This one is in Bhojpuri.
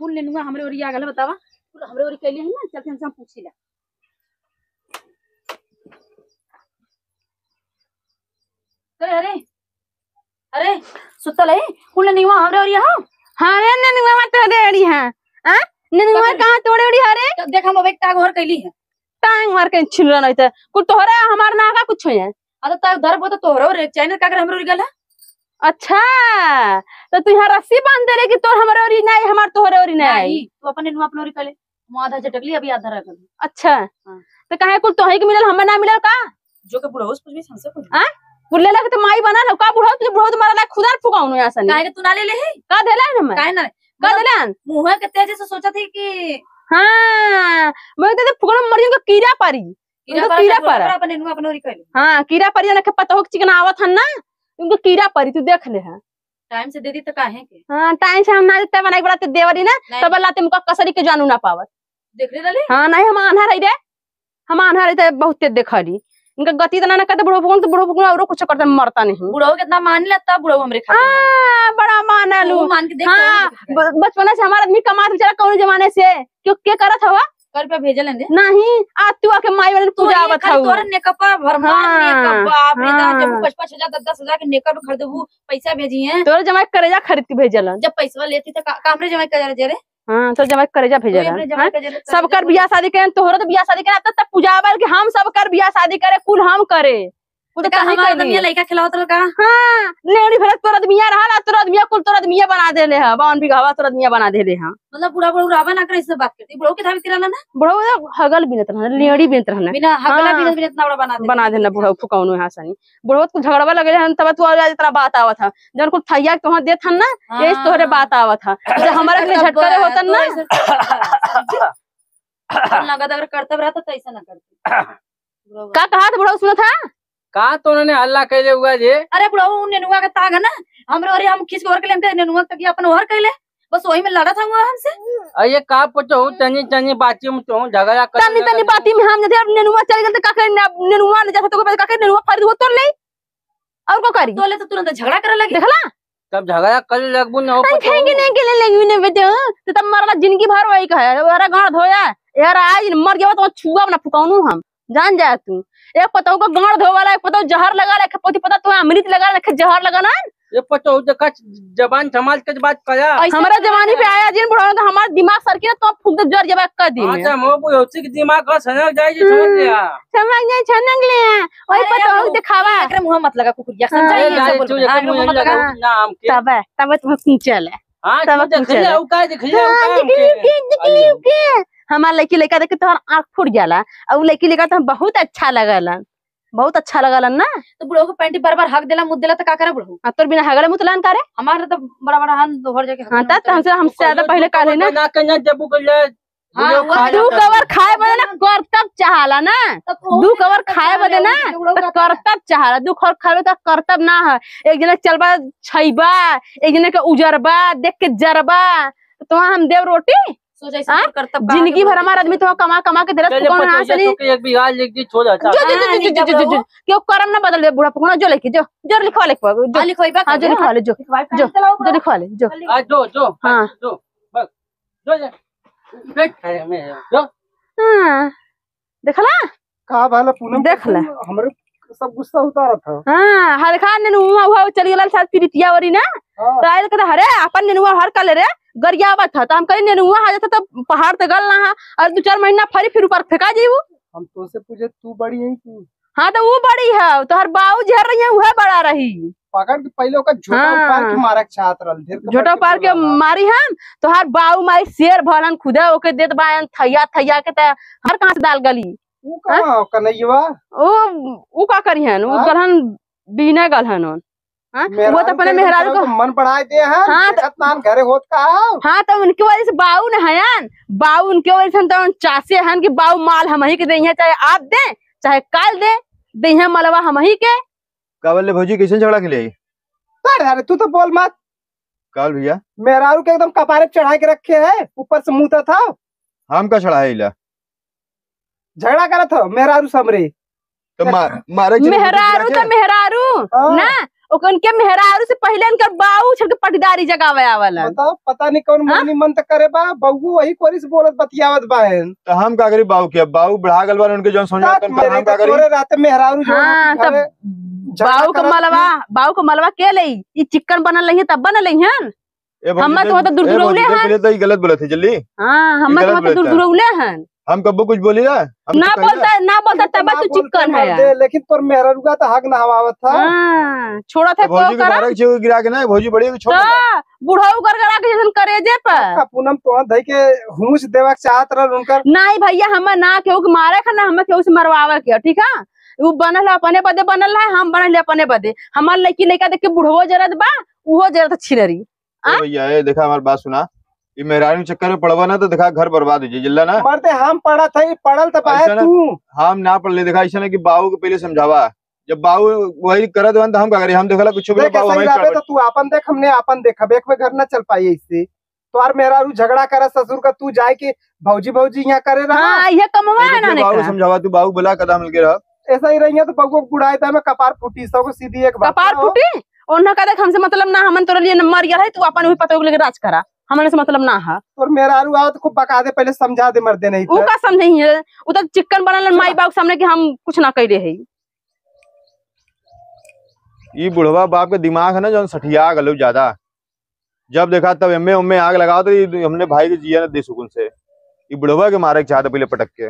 कुल नेनुआ हमरे ओरी आ गल बतावा, कुल हमरे ओरी कैले है ना, चलते हमसे हम पूछिला। अरे अरे अरे सुतल है कुल नेनुआ हमरे ओरी हो। हां रे नेनुआ मत तोरे ओरी हां। हां नेनुआ कहां तोरे ओरी हरे? तो देख हम अब एक टांग और कैली है, टांग मार के छिलरा नहीं त कुल तोहरा हमार ना का कुछ है। अरे त धर तो तोहरो रे चाइना का कर हमरे ओरी गल है। अच्छा तो तू यहाँ रस्सी बांध दे रे कि तोर हमरे ओरी नहीं हमार तोहरे ओरी नहीं? तू अपन नेनुआ अपन ओरी कैले, हम आधा झटकली अभी आधा रखल। अच्छा तो काहे कुल तोहे के मिलल हमरा ना मिलल का? जो के बुढ़ऊ से पूछबी हमसे पूछ। हां बुढ़ले लगे तो माई बना न का बुढ़ऊ तुझे बुढ़ऊ तुम्हारा ला खुदा फुकाउनो यहाँ सनी। काहे के तू ना ले ले है? का देला है हम? काहे ना का देला? मुंह के तेज से सोचा थी कि हां मैं तो फुकनो मरी उनका कीड़ा पारी, कीड़ा पारा अपन नेनुआ अपन ओरी कैले। हां कीड़ा पारी ना के पता हो चिकन आवत हन ना उनको कीड़ा परी तू देख ले। हां टाइम से दे दी तो काहे के? हां टाइम से हम ना देते बनाई बड़ा ते देवरी ना तब लाते मुका कसरी के जानू ना पावत। देख ले रले? हां नहीं हम आन्हा रही रे, हम आन्हा रही ते बहुत तेज देखली इनका गति तना ना कहते बुढ़ो फुकन तो बुढ़ो फुकन औरो कुछ करते मरता नहीं। बुढ़ो कितना मान लेता बुढ़ो हमरे खातिर। हां बड़ा मानलू मान के देख। हां बचपना से हमारा आदमी कमात बेचारा कौन जमाने से क्यों के करत हवा कर पे भेजल ने नहीं आ तू आके माई वाले पूजा आवत हउ तोर नेकअप भरमा नेकअप बाप रे दा जब 5-5 हजार 10-10 हजार के नेकअप खरीदबू पैसा भेजी है तोर जमाई करेजा खरीद के भेजलन। जब पैसा लेती त कामरे जमाई करेजा जे रे। हां तोर जमाई करेजा भेजलन सब कर बियाह शादी करे तोहरो तो बियाह शादी करे तब पूजा आवल कि हम सब कर बियाह शादी करे कुल हम करे कुल तो हमार आदमी लइका खिलावत रह का। हां नेड़ी भरत तोर आदमिया रहल तोर आदमिया कुल तोर आदमिया बना देले ह बावन बीघावा तोर आदमिया बना देले ह। मतलब बुढ़ा बुढ़ा रावा ना करे इससे बात करती बुढ़ऊ के धावी तिराना ना बुढ़ऊ हगल बिनत रहन नेड़ी बिनत रहन बिना हगला बिनत बिनत इतना बड़ा बना दे बना देना बुढ़ऊ फुकाउनो यहां सनी बुढ़ऊ को झगड़वा लगे हन तब तू आ इतना बात आवत ह जन कुल थैया के तोहा देत हन ना यही तोहरे बात आवत ह जे हमरा के झटका होतन ना लगत अगर करतब रहता त ऐसा ना करती। का कहा था बुढ़ऊ सुनत था का तो उन्होंने हल्ला कैले हुआ जे? अरे बुढ़ऊ नेनुआ के ताग है ना हमरे ओरी हम खींच के और के लेम नेनुआ तक अपन और कैले बस वही में लड़ा था हुआ हमसे। अरे का पतो तनी तनी बाती में तो झगड़ा कर तनी तनी बाती में हम जथे नेनुआ चल गेल त का करे नेनुआ ने जाथे तो का करे नेनुआ फरीद हो तो ले और को करी तो ले तो तुरंत झगड़ा करे लगी देखला तब झगड़ा कर लगबू न हो पतो खेंगे नहीं के ले लेंगे ने बेटे तो तब मरला जिंदगी भर वही कहे अरे गाड़ धोया यार आज मर गया तो छुआ ना फुकाउनु हम जान जाए तू। एक पतौ को गाड़ धो वाला एक पतौ जहर लगा एक पति पता तो अमृत लगा एक जहर लगा ना ये पतौ देखा जबान संभाल के बात करा हमरा जवानी पे आया जिन बुढ़ा तो हमार दिमाग सर के तो फूक दे जर जबा क दी। अच्छा मो बुझौती के दिमाग का सनक जाई जे समझ लिया समझ जाई छनंग ले ओई पतौ दिखावा एकरे मुंह मत लगा कुकुरिया समझाई ये सब बोल मत लगा नाम के तब तब तुम चल हां तब देख ले उ का देख ले उ के हमार लड़की लड़का देख के तोहर आंख फूट जाला और लड़की लड़का तो बहुत अच्छा लगल बहुत अच्छा लगल ना। तो बुढ़ऊ के पैंटी बार बार हक देला मुद देला त का करे बुढ़ऊ? तोर बिना हगले मुतलान करे हमार तो बड़ा बड़ा हन दोहर जाके। हां त हमसे हमसे ज्यादा पहले काले ना ना कन्या जबू कले दू कवर खाए बदे ना करतब चाहला ना दू कवर खाए बदे ना करतब चाहला दू खर खावे त करतब ना है। एक जना चलबा छैबा एक जना के उजरबा देख के जरबा तो हम देव रोटी जिंदगी भर हमारा आदमी तो कमा कमा के देलस कौन हां से एक बीघा लिख दी छोड़ अच्छा जो जो जो जो जो क्यों करम ना बदल दे बूढ़ा पकड़ो जो लिखी जो जो लिखवा लिखवा जो लिखवाइबा हां जो लिखवा ले जो जो जो लिखवा ले जो आ जो जो हां जो बस जो जा बैठ है मैं जो। हां देखला का भाला पूनम देखला हमरे सब गुस्सा उतारा था। हां हर खा नेनुआ हुआ चल गेल साथ प्रीतिया वरी ना तो आयल कहता अरे अपन नेनुआ हर कल रे गरियावत था तो हम कहे नेनुआ आ जाता तो पहाड़ ते गल ना और 2-4 महीना फरी फिर ऊपर फेंका जीऊ। हम तो से पूछे तू बड़ी है की? हां तो वो बड़ी है तोहर बाऊ झर रही है वह बड़ा रही पकड़ के पहले ओकर झोटा उपार के मारक चाहत रहल ढेर झोटा उपार के मारी हम तोहर बाऊ मारी शेर भलन खुदा ओके देत बायन थैया थैया के त हर कहां से दाल गली ऊ कहां कन्हैया ओ ऊ का करिहन ऊ गलहन बिना गलहन हां वो तो अपने मेहरारू को मन बढ़ाए दे हैं। हां देखत नान घरे होत का हां तो उनके वजह से बाऊ न हयन बाऊ उनके वजह से तो चासे हन कि बाऊ माल हम ही के देहिए चाहे आप दे चाहे काल दे देहिए मालवा हम ही के। का बोले भौजी कैसे झगड़ा के ले आई? अरे तू तो बोल मत। काल भैया मेहरारू के एकदम कपारे पे चढ़ा के रखे है ऊपर से मुंह था हम का चढ़ाइला झगड़ा करत हो मेहरारू समरे तो मारे मेहरारू तो मेहरारू ना ओकर उनके मेहरारू से पहले इनकर बाऊ छड़ के पटीदारी जगावे आवला। बताओ पता नहीं कौन मोहनी मंत्र करे बा, बहू वही कोरी से बोलत बतियावत बा। तो हम का करी बाऊ के, बाऊ बढ़ा गल बा उनके जौन समझा तात तन मेरे हम का करी। तोरे रात मेहरारू जो हाँ, घरे तब झगड़ा बाऊ का करत मलवा, बाऊ का मलवा के लई ई चिकन बनल रही तब बनल रही हन। ए भौजी, हम्मा तो देख- तो दूर ए भौजी, दूरौले देख हन। पहले तो ई गलत बोलत है जल्दी। हाँ, हम्मा गलत तो बोलता दूर है। दूरौले हन। हम कब्बो कुछ बोली ना, हम ना तो कहिला। बोलता ना बोलता तो तब ना तू बोलते चिकन है। मर्दे, लेकिन तोर मेहरारूगा तो हक ना हवावत था। हाँ, छोड़ा थे तो भौजी को के करा मारे छे गिरा के ना, भौजी बड़ी है कि छोट है? तो बुढ़ऊ गड़गड़ा के जैसन करेजे पर। का पूनम तो धई के हुस देवा के चाहत रहल उनकर। नहीं भैया, हमें ना केहू के मारे के ना हमें केहू से मरवावे के, ठीक है? उ बनल है अपने बदे बनल है, हम बनल है अपने बदे। हमार लड़की लड़का देख के बुढ़वो जरत बा, उहो जरत छिनरी। ए भैया ए देखा हमार बात सुना, ई मेहरारू के चक्कर में पड़वा ना तो देखा घर बर्बाद हो जाई जिल्ला ना। मर्दे हम पढ़ा था, ई पढ़ल तो बा ऐसा ना- तू। हम ना पढ़ ले देखा ऐसा ना कि बाऊ के पहले समझावा, जब बाऊ वही करत बन तो हम का करी, हम देखला कुछ देख बाऊ ऐसा ही हमें रहबे तो तू आपन देख, हमने आपन देखा, एक में घर ना चल पाई ऐसे। तोहार मेहरारू झगड़ा करे ससुर का, तू जाए के भौजी भौजी यहाँ करे रहा। हाँ, ये कमवा है ना बाऊ का। समझावा, तू बाऊ बोला कदम मिल के रह। ऐसा ही रही तो बबुआ बुढ़ाई था में कपार फूटी सबको सीधी एक बात कपार ना हो। फूटी ओन्हा का देख हमसे मतलब ना, हमन तोरे लिए मर गया है, तू अपन वही पतो लेके राज करा, हमन से मतलब ना है। तोर मेहरारू आओ तो खूब बका दे, पहले समझा दे मर्दे नहीं ऊ तो। का समझी है, ऊ तो चिकन बनल माई बाप के सामने कि हम कुछ ना कइले है। ई बुढ़वा बाप के दिमाग है ना जौन सठिया गलो ज्यादा, जब देखा तब एमे उम्मे आग लगाओ तो ई हमने भाई के जिया ना दे सुकून से। ई बुढ़वा के मारे के चाहत पहले पटक के।